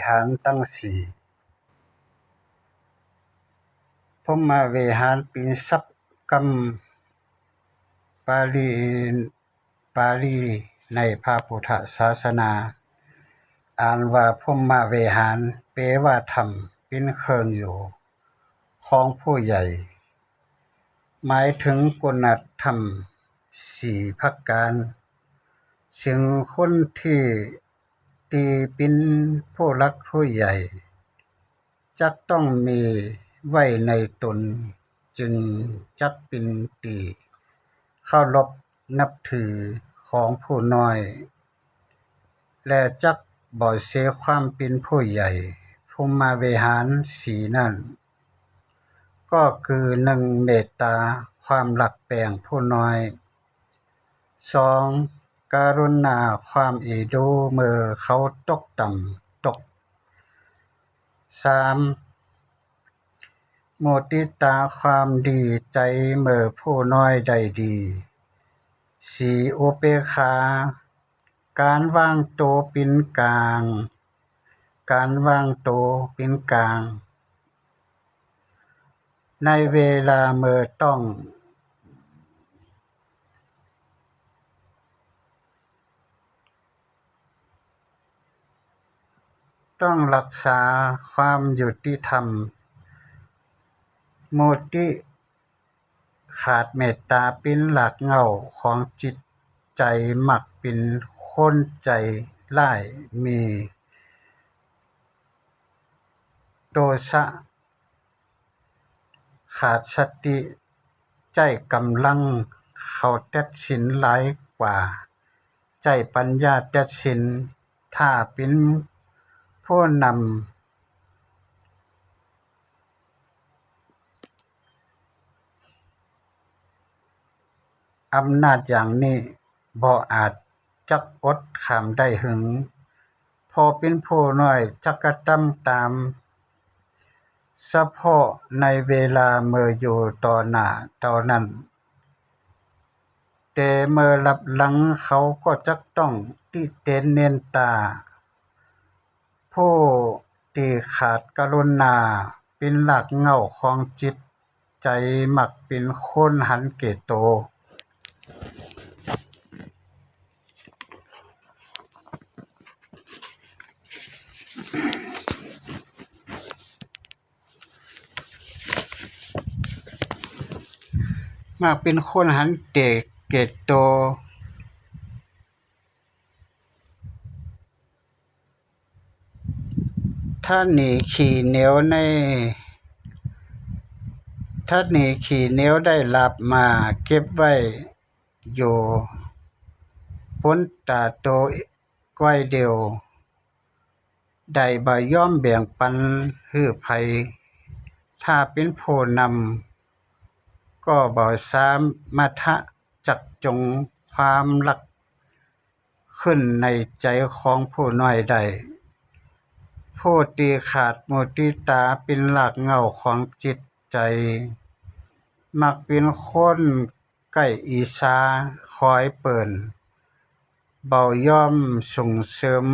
ຫານທັງສີ່. ພົມມະວິຫານປິນຊັບກຳ ປາລີ ປາລີໃນພະພຸດທະສາສະໜາ ອ່ານວ່າພົມມະວິຫານ ແປວ່າຖ້ຳ ເປັນເຄື່ອງຢູ່ຂອງຜູ້ໃຫຍ່ ໝາຍເຖິງຄຸນນະທຳສີ່ປະການ ຊຶ່ງຄົນທີ່ ທີ່ເປັນຜູ້ຫຼັກຜູ້ໃຫຍ່ ຈັກຕ້ອງມີໄວ້ໃນຕົນ ຈຶ່ງຈັກເປັນທີ່ເຄົາລົບນັບຖືຂອງຜູ້ນ້ອຍ ແລະ ຈັກບໍ່ເສຍຄວາມເປັນຜູ້ໃຫຍ່. ພົມມະວິຫານສີ່ນັ້ນ ກໍຄື ໜຶ່ງ ເມດຕາ ຄວາມຮັກແພງຜູ້ນ້ອຍ, ສອງ ກະລຸນາ ຄວາມເອັນດູເມື່ອເຂົາຕົກຕ່ຳຕົກ, ສາມ ມຸທິຕາ ຄວາມດີໃຈເມື່ອຜູ້ນ້ອຍໄດ້ດີ, ສີ່ ອຸເປກຂາ ການວາງໂຕເປັນກາງ, ການວາງໂຕເປັນກາງ ໃນເວລາເມື່ອຕ້ອງ ຕ້ອງຮັກສາຄວາມຍຸຕິທຳ. ມຸທິ ຂາດເມດຕາເປັນຮາກເຫງົ້າຂອງຈິດໃຈ, ມັກເປັນຄົນໃຈຮ້າຍ, ມີໂທສະ, ຂາດສະຕິ, ໃຊ້ກຳລັງເຂົາຕັດສິນຫຼາຍກວ່າໃຊ້ປັນຍາຕັດສິນ. ຖ້າເປັນຜູ້ນຳ ອຳນາດຢ່າງນີ້ບໍ່ອາດຈັກອົດຂ້າມໄດ້ເຖິງ, ພໍເປັນຜູ້ນ້ອຍຈັກກະທຳຕາມສະເພາະໃນເວລາເມື່ອຢູ່ຕໍ່ໜ້າເທົ່ານັ້ນ, ແຕ່ເມື່ອລັບຫຼັງເຂົາກໍຈັກຕ້ອງຕິຕຽນເນນຕາ. ຜູ້ທີ່ຂາດກະລຸນາເປັນຮາກເຫງົ້າຂອງຈິດໃຈ, ມັກເປັນຄົນຫັນແກ່ໂຕ. ມັກເປັນຄົນຫັນແຕ່ແກ່ໂຕ. ທະນີຂີ້ເໜຽວໃນ ທະນີຂີ້ເໜຽວໄດ້ລາບມາເກັບໄວ້ຢູ່ປົນຕາໂຕກ້ອຍດຽວ, ໄດ້ບໍ່ຍອມແບ່ງປັນໃຫ້ໃຜ. ຖ້າເປັນຜູ້ນຳກໍບໍ່ສາມາດຈະຈັບຈົງຄວາມຮັກ ຂຶ້ນໃນໃຈຂອງຜູ້ນ້ອຍໄດ້. ຜູ້ທີ່ຂາດມຸທິຕາເປັນຮາກເຫງົ້າຂອງຈິດໃຈ, ມັກເປັນຄົນໃກ້ອິດສາ, ຄອຍເປີນ, ບໍ່ຍອມສົ່ງເສີມ,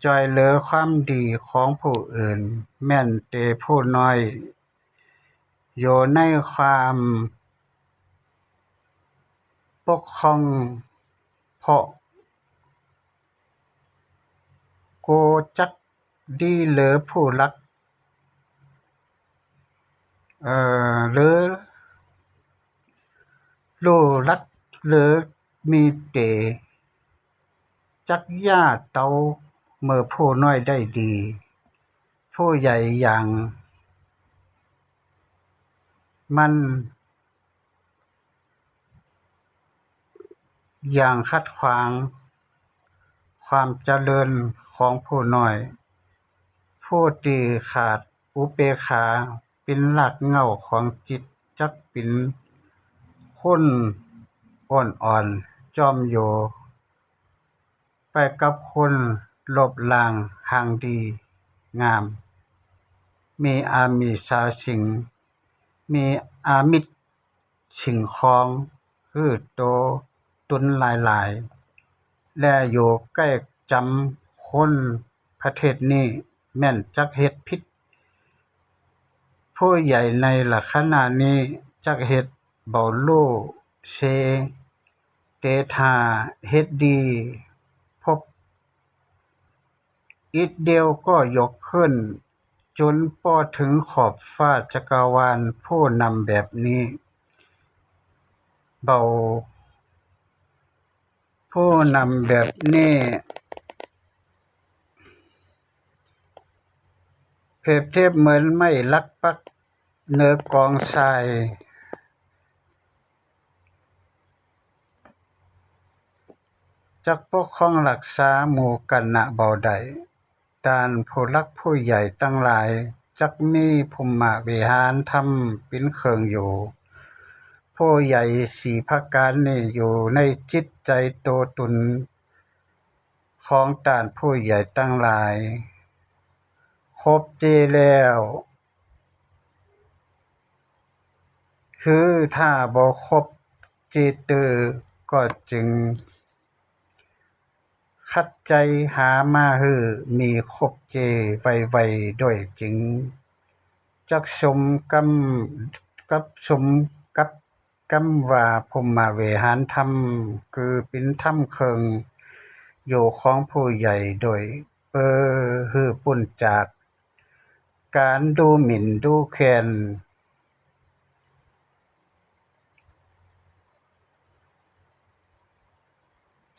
ຊ່ວຍເຫຼືອຄວາມດີຂອງຜູ້ອື່ນ, ແມ່ນແຕ່ຜູ້ນ້ອຍ ຢູ່ໃນຄວາມປົກຄອງ, ເພາະບໍ່ຈັກດີເລີຜູ້ລັກ, ເອີ ເລີ ຮູ້ລັກເລີມີແຕ່ຈັກຢ່າເຕົາເມື່ອຜູ້ນ້ອຍໄດ້ດີ, ຜູ້ໃຫຍ່ຢ່າງມັນ ຢ່າງຂັດຂວາງຄວາມຈະເລີນຂອງຜູ້ນ້ອຍ. ຜູ້ທີ່ຂາດອຸເປກຂາເປັນຮາກເຫງົ້າຂອງຈິດ, ຈັກເປັນຄົນອ່ອນໆ ຈອມໂຍ ໄປກັບຄົນລົບລ້າງຮ່າງດີງາມ, ມີອາມິດສາສິ່ງ, ມີອາມິດສິ່ງຂອງຄືໂຕຕຸນຫຼາຍໆ ແລະ ຢູ່ໃກ້ຈຳຄົນ ປະເທດນີ້ ແມ່ນຈັກເຮັດຜິດ ຜູ້ໃຫຍ່ໃນລັກສະນະນີ້ຈັກເຮັດເບົາໂລເຊ, ແຕ່ຖ້າເຮັດດີ ພົບອິດດຽວກໍຍົກຂຶ້ນ ຈົນພໍເຖິງຂອບຟ້າຈັກກະວານ. ຜູ້ນຳແບບນີ້ເບົາ ຜູ້ນຳແບບນີ້ ປຽບທຽບເໝືອນໄມ້ຫຼັກປັກເນີກອງຊາຍ, ຈັກປົກຄອງຮັກສາໝູ່ກັນນະເບົາໃດ. ທ່ານຜູ້ຫຼັກຜູ້ໃຫຍ່ທັງຫຼາຍ, ຈັກມີພົມມະວິຫານທຳເປັນເຄື່ອງຢູ່. ຜູ້ໃຫຍ່ສີ່ປະການນີ້ຢູ່ໃນຈິດໃຈໂຕຕົນຂອງທ່ານຜູ້ໃຫຍ່ທັງຫຼາຍ ຄົບເຈແລ້ວ ຄືຖ້າບໍ່ຄົບເຈຕື່ກໍຈຶ່ງຂັດໃຈຫາມາ ຄືມີຄົບເຈໄວໆດ້ວຍຈຶ່ງຈັກສົມກຳ ກັບສົມກັບກຳວ່າ ພົມມະວິຫານທຳ ຄືເປັນທຳເຄື່ອງຢູ່ຂອງຜູ້ໃຫຍ່ໂດຍເປີ ຄືປຸ້ນຈາກ ການດູໝິ່ນດູແຄນ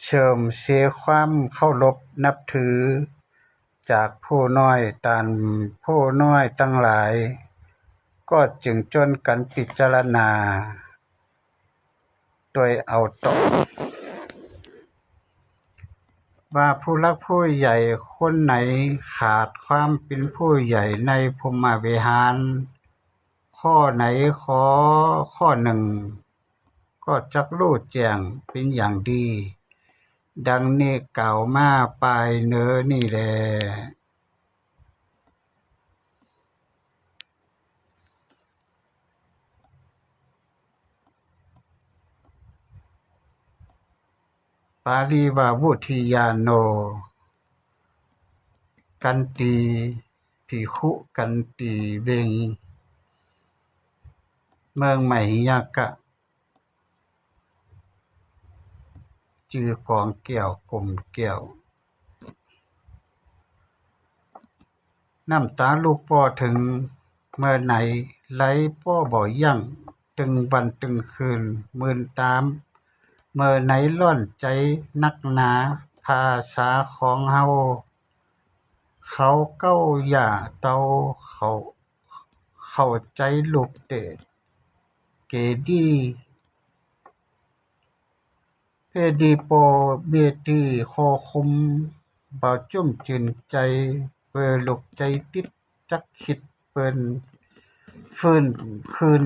ເສື່ອມເສຍຄວາມເຄົາລົບນັບຖືຈາກຜູ້ນ້ອຍ. ທ່ານຜູ້ນ້ອຍທັງຫຼາຍ ກໍຈຶ່ງຈວນກັນພິຈາລະນາ ໂດຍເອົາຕໍ່ ວ່າຜູ້ຫຼັກຜູ້ໃຫຍ່ຄົນໃດຂາດຄວາມເປັນຜູ້ໃຫຍ່ໃນພົມມະວິຫານ ຂໍ້ໃດຂໍ້ ຂໍ້ໜຶ່ງ ກໍຈັກຮູ້ແຈ້ງເປັນຢ່າງດີ. ດັ່ງນີ້ກ່າວມາປາຍເນີນີ້ແລ. ປາລີວ່າ ວຸທິຍາໂນ ກັນຕີ ພິຂຸກັນຕີ ເວັງ ເມືອງມະຫິຍາກະ ຈື່ກອງແກ້ວກົມແກ້ວ ນ້ຳຕາລຸກບໍ່ເຖິງເມື່ອໃດ ໄຫຼບໍ່ບໍ່ຢັ້ງ ຕຶງວັນຕຶງຄືນ ມື່ນຕາມ ເມື່ອໃດຮ້ອນໃຈນັກໜາ ພາສາຂອງເຮົາ ເຂົາເກົ້າຢ່າເຕົາ ເຂົາ ເຂົ້າໃຈລູກເຕະເກດີ ເພດີໂປເມຕີ ໂຄຄຸມ ເບົາຈຸ້ມຈື່ນໃຈ ເປີລຸກໃຈຕິດ ຈັກຄິດເປີນ ຟື້ນຄືນ